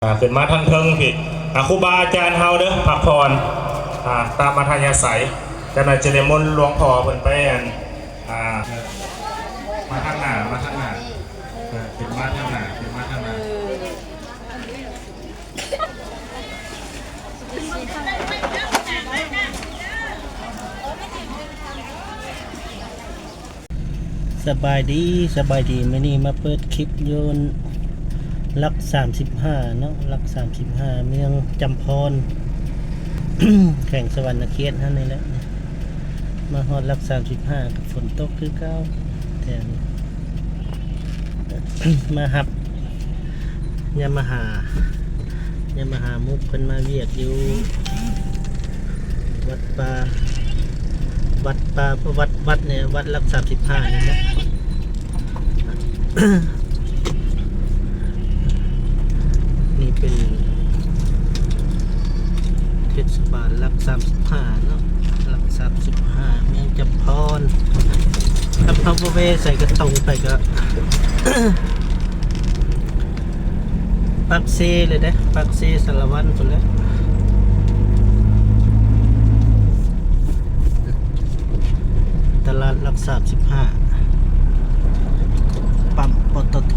ອ່າ ຂຶ້ນມາທາງເທິງພີ້ ອ່າ ຄູບາອາຈານເຮົາເດີ ພັກຜ່ອນ ອ່າ ຕາມອັດທະຍາໄສ. ຈັກໜ້ອຍຈະນິມົນຫຼວງພໍ່ເພິ່ນໄປ ອັນ ອ່າ ມາທາງໜ້າ ມາທາງໜ້າ ເອີ ຂຶ້ນມາທາງໜ້າ ຂຶ້ນມາທາງໜ້າ. ສະບາຍດີ ສະບາຍດີ ມື້ນີ້ມາເປີດຄລິບຢູ່ຫຼັກສາມສິບຫ້າເນາະ ຫຼັກສາມສິບຫ້າ ເມືອງຈຳພອນ ແຂວງສະຫວັນນະເຂດຫັ້ນນີ້ແຫຼະ. ມາຮອດຫຼັກສາມສິບຫ້າ ກໍຝົນຕົກຄືເກົ່າ ແຖວນີ້ ມາຮັບຍາມາຫາ ຍາມາຫາມຸກເພິ່ນມາວຽກຢູ່ວັດປ່າ ວັດປ່າ ວັດ ວັດນີ້ ວັດຫຼັກສາມສິບຫ້ານີ້ແຫຼະ. ນີ້ເປັນເທດສະບານຫຼັກສາມສິບຫ້າເນາະ ຫຼັກສາມສິບຫ້າ ເມືອງຈຳພອນ. ຄັນເຮົາບໍ່ແວ່ໃສກໍຕົງໄປກໍ ປາກເຊເລີຍເດ້ ປາກເຊສາລະວັນພຸ້ນແຫຼະ. ຕະຫຼາດຫຼັກສາມສິບຫ້າ ປ້ຳ ປຕທ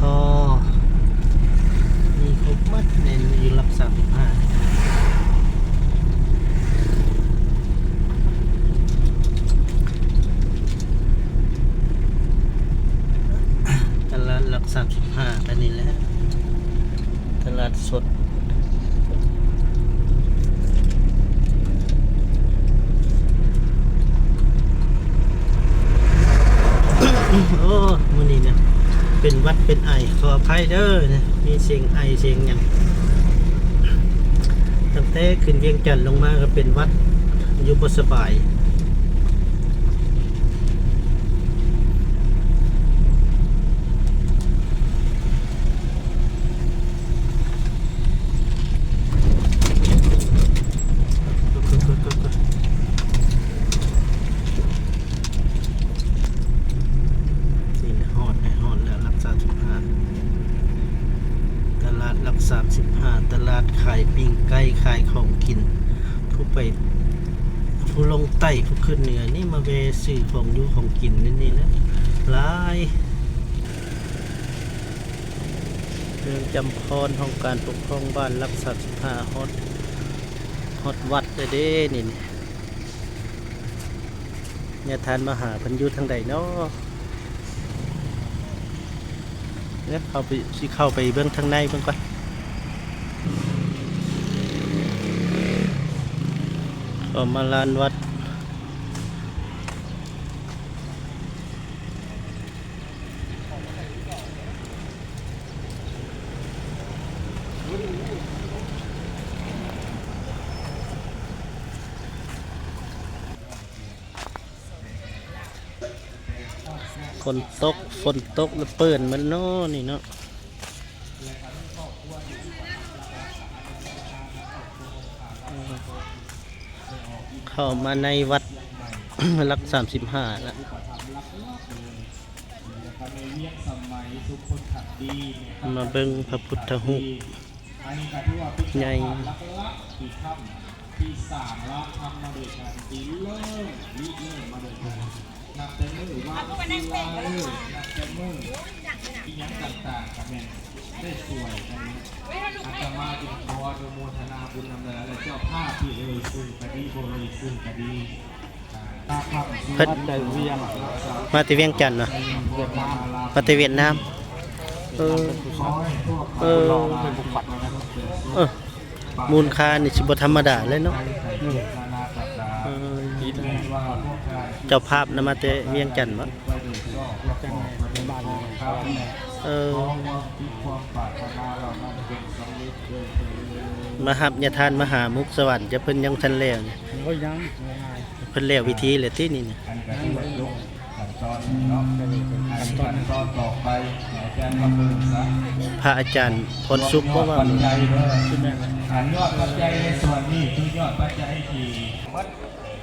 ມີຄົບໝົດໃນ ຢູ່ຫຼັກສາມສິບຫ້າ. ຕະຫຼາດຫຼັກສາມສິບຫ້າ ໄປນີ້ແຫຼະ ຕະຫຼາດສົດ. ໂອ້ ມື້ນີ້ນະ ເປັນຫວັດເປັນໄອ ຂໍອະໄພເດີນະ ມີສຽງໄອສຽງຫຍັງ. ຕັ້ງແຕ່ຂຶ້ນວຽງຈັນລົງມາກໍເປັນຫວັດ ຢູ່ບໍ່ສະບາຍ. ນີ້ແຫຼະ ຮອດແລ້ວ ຮອດແລ້ວ ຫຼັກສາມສິບຫ້າ ຕະຫຼາດຫຼັກສາມສິບຫ້າ ຕະຫຼາດຂາຍປີ້ງໄກ່ ຂາຍຂອງກິນ. ຜູ້ໄປ ຜູ້ລົງໃຕ້ ຜູ້ຂຶ້ນເໜືອນີ້ ມາແວ່ຊື້ຂອງຢູ່ຂອງກິນຢູ່ນີ້ແຫຼະ ຫຼາຍ. ເມືອງຈຳພອນ ຫ້ອງການປົກຄອງບ້ານຫຼັກສາມສິບຫ້າ ຮອດ ຮອດວັດແລ້ວເດ້ນີ້. ຍາທ່ານມະຫາເພິ່ນຢູ່ທາງໃດເນາະ? ເອີ ເຂົ້າໄປ ຊິເຂົ້າໄປເບິ່ງທາງໃນເບິ່ງກ່ອນ. ເຂົ້າມາລານວັດ. ຝົນຕົກ ຝົນຕົກແລ້ວເປື້ອນໝົດເນາະນີ້ເນາະ. ເຂົ້າມາໃນວັດຫຼັກສາມສິບຫ້າລະ ມາເບິ່ງພະພຸດທະຮູບໃຫຍ່ ທີ່ສ້າງລະທຳມາດ້ວຍກັນ ທີ່ເລີ່ມລິເລີ່ມມາດ້ວຍກັນ ນັບແຕ່ມື້ວາງສິລາເລີກ ນັບແຕ່ມື້ອີ່ຫຍັງຕ່າງໆ ກໍແມ່ນໄດ້ຊ່ວຍກັນ. ອາດຕະມາຈຶ່ງຂໍອະນຸໂມທະນາບຸນນຳເດີ ແລະ ເຈົ້າພາບທີ່ເອີ່ຍຊື່ກໍດີ ບໍ່ເອີ່ຍຊື່ກໍດີ. ເພິ່ນມາແຕ່ວຽງຈັນເນາະ ມາແຕ່ຫວຽດນາມ. ເອີ ເອີ ເອີ ມູນຄ່ານີ້ຊິບໍ່ທຳມະດາເລີຍເນາະ. ເອີ ເຈົ້າພາບນະມາແຕ່ວຽງຈັນບໍ? ເອີ ມາຮັບຍາທ່ານມະຫາມຸກສະຫວັນ ຈະເພິ່ນຍັງບໍ່ທັນແລ້ວນີ້. ໂອ້ຍ ຍັງ ເພິ່ນແລ້ວພິທີແລ້ວຕິນີ້ນະ? ພະອາຈານພອນສຸກບໍ່ວ່າ ຍອດປັດໄຈໃນສ່ວນນີ້ຄືຍອດປັດໄຈທີ່ໝົດ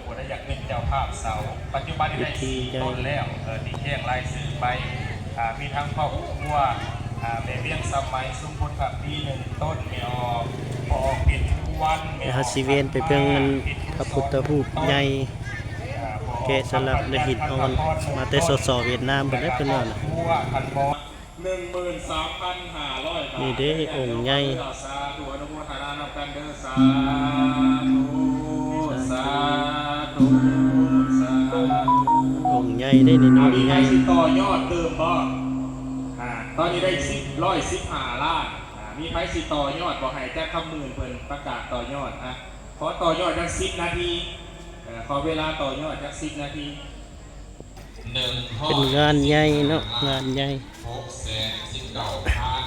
ຜູ້ໃດຢາກເປັນເຈົ້າພາບເສົາ ປັດຈຸບັນນີ້ໄດ້ສີ່ຕົ້ນແລ້ວ ເອີ ທີ່ແຈ້ງລາຍຊື່ໄປ ອ່າ ມີທັງຄອບຄົວ ອາ ແມ່ວຽງສະໄໝ ສົມໂພດຄຳປີໜຶ່ງຕົ້ນ ແມ່ອອກ ພໍ່ອອກເພັດພູວັນ ແລ້ວເຮົາຊິແວ່ນໄປເບິ່ງອັນພະພຸດທະຮູບໃຫຍ່ ແກະສະຫຼັກດ້ວຍຫີນອ່ອນ ມາແຕ່ ສສ ຫວຽດນາມພຸ້ນເດ້ ເພິ່ນວ່ານະ. ໜຶ່ງໝື່ນສາມພັນຫ້າຮ້ອຍບາດ ນີ້ເດ້ ອົງໃຫຍ່ ສາທຸ ອະນຸໂມທະນານຳກັນເດີ ສາທຸ ສາທຸ ສາທຸ ອົງໃຫຍ່ເດ້ນີ້ ອົງໃຫຍ່ ມີໃຜຊິຕໍ່ຍອດຕື່ມບໍ່? ອາ ຕອນນີ້ໄດ້ສິບ ຮ້ອຍສິບຫ້າລ້ານ ອາ ມີໃຜຊິຕໍ່ຍອດບໍ່? ໃຫ້ຈັກຄຳໝື່ນເພິ່ນປະກາດຕໍ່ຍອດ ອາ ຂໍຕໍ່ຍອດຈັກສິບນາທີ ເອີ ຂໍເວລາຕໍ່ຍອດຈັກສິບນາທີ. ເປັນງານໃຫຍ່ເນາະ ງານໃຫຍ່ ຫົກແສນສິບເກົ້າພັນ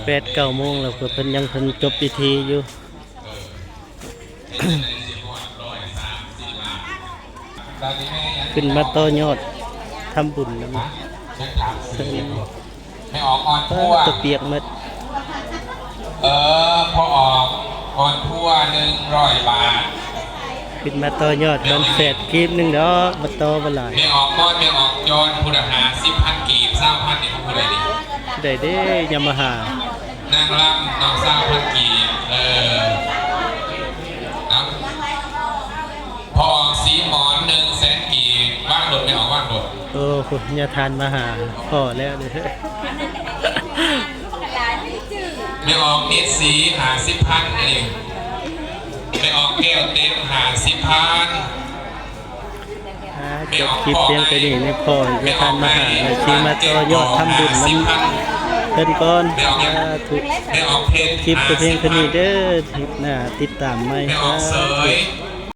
ແປດເກົ້າໂມງແລ້ວ ເພິ່ນຍັງ ເພິ່ນຈົບພິທີຢູ່ ເອີ ເປັນຈັ່ງໃດຊິຮອດຮ້ອຍສາມສິບລ້ານ ຂຶ້ນມາຕໍ່ຍອດທຳບຸນນຳ ເພິ່ນ ແມ່ອອກອ່ອນທົວ ປາດ ຕົວປຽກໝົດ ເອີ ພໍ່ອອກອ່ອນທົວ ໜຶ່ງຮ້ອຍບາດ ຂຶ້ນມາຕໍ່ຍອດມັນແສນກີບໜຶ່ງດອກ ມັນຕໍ່ບໍ່ຫຼາຍ ແມ່ອອກມອນ ແມ່ອອກຈອນ ພຸ້ນ ຫ້າສິບພັນກີບ ຊາວພັນນີ້ຂອງຜູ້ໃດນີ້ ຜູ້ໃດເດ້ ຍາມາຫາ ນາງລຳເນາະ ຊາວພັນກີບ ເອີ ເອົາ ພໍ່ອອກສີໝອນ ໜຶ່ງແສນກີບ ວາງໂລດ ແມ່ອອກ ວາງໂລດ ໂອ້ ຍາທ່ານມະຫາ ພໍ້ແລ້ວເດີ ແມ່ອອກນິດສີ ຫ້າສິບພັນ ນີ້ ແມ່ອອກແກ້ວເຕັມ ຫ້າສິບພັນ ອາ ຈົບຄລິບພຽງເທົ່ານີ້ ແມ່ພໍ່ຍາທ່ານມະຫາ ແລ້ວຊິມາຕໍ່ຍອດທຳບຸນນຳເພິ່ນກ່ອນ ສາທຸ ຈົບຄລິບແຕ່ພຽງເທົ່ານີ້ເດີ ຄລິບໜ້າຕິດຕາມໃໝ່ ສາທຸ.